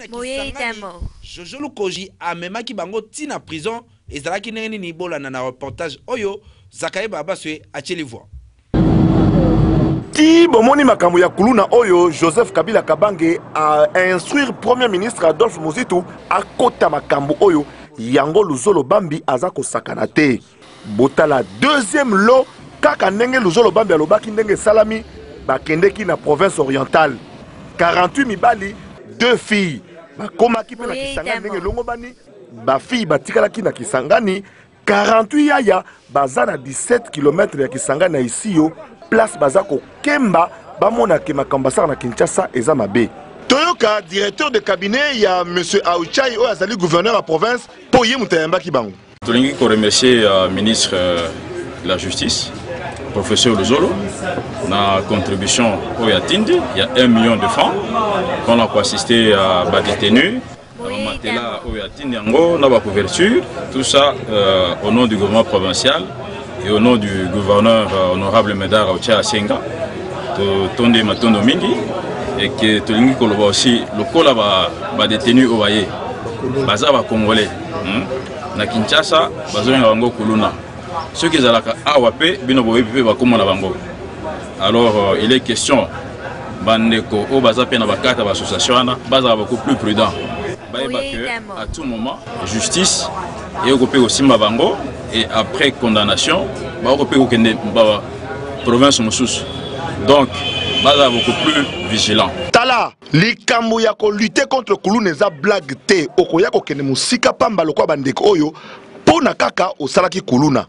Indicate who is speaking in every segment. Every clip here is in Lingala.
Speaker 1: na Kisangani, Jojo Lukoji amemaki bango ti na prison. Ezalaki ndenge nini? Bolanda na reportage oyo Zakaye Babaswe atieli voix.
Speaker 2: Ti bomoni makambo ya kuluna oyo Joseph Kabila Kabange a instruire Premier ministre Adolphe Muzito akota makambo oyo yango Luzolo Bambi aza kosakana te. Botala deuxième lot kaka ndenge Luzolo Bambi alobaki ndenge esalami bakendeki na province orientale 48 mibali 2 filles bakomaki mpe na Kisangani ndenge elongobani ba filles batikalaki na Kisangani 48 yaya baza na 17 km ya Kisangani na Isiyo place baza kokemba bamona ke makambo basala na Kinshasa eza mabe. Toyoka directeur de cabinet ya monsieur Auchai oyo azali gouverneur ya province mpo ye moto ayambaki bango.
Speaker 3: Tolingi ko remercier uh, ministre uh, de la justice professeur Luzolo na contribution oyo atindi ya 1 million de francs mpona koassister uh, badetenu na bamatela oyo atindi yango na bacouverture, tout ça au nom du gouvernement provincial et au nom du gouverneur honorable Medard Autia Asenga. Totondi matondo mingi et que tolingi koloba aussi lokola badetenu oyo baye baza bacongolais, Na Kinshasa bazobenga bango kuluna, soki ezalaka awa mpe bino boyebi mpe bakoma na bango. Alors il est question bandeko oyo baza mpe na bakarte ya baassociation wana bazala beaucoup plus prudent, bayeba que à tout moment justice eyoko mpe kosimba bango et après condamnation bakoko mpe kokende ba province mosusu, donc bazala beaucoup plus vigilant.
Speaker 2: Tala, likambo ya kolutter contre kuluna eza blague te. Okoya kokende mosika pamba lokola bandeko oyo mpo na kaka osalaki kuluna.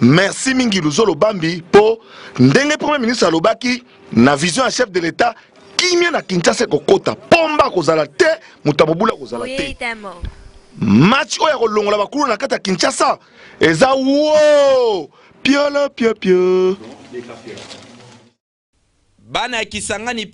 Speaker 2: Merci mingi Luzolo Bambi mpo ndenge premier ministre alobaki na vision ya chef de l'État, kimia na Kinshasa ekokota, pomba akozala te, moto ya mobulu akozala te. Match oyo ya kolongola bakuluna na kati ya Kinshasa eza wo piolo pio pio.
Speaker 1: Bana ya Kisangani.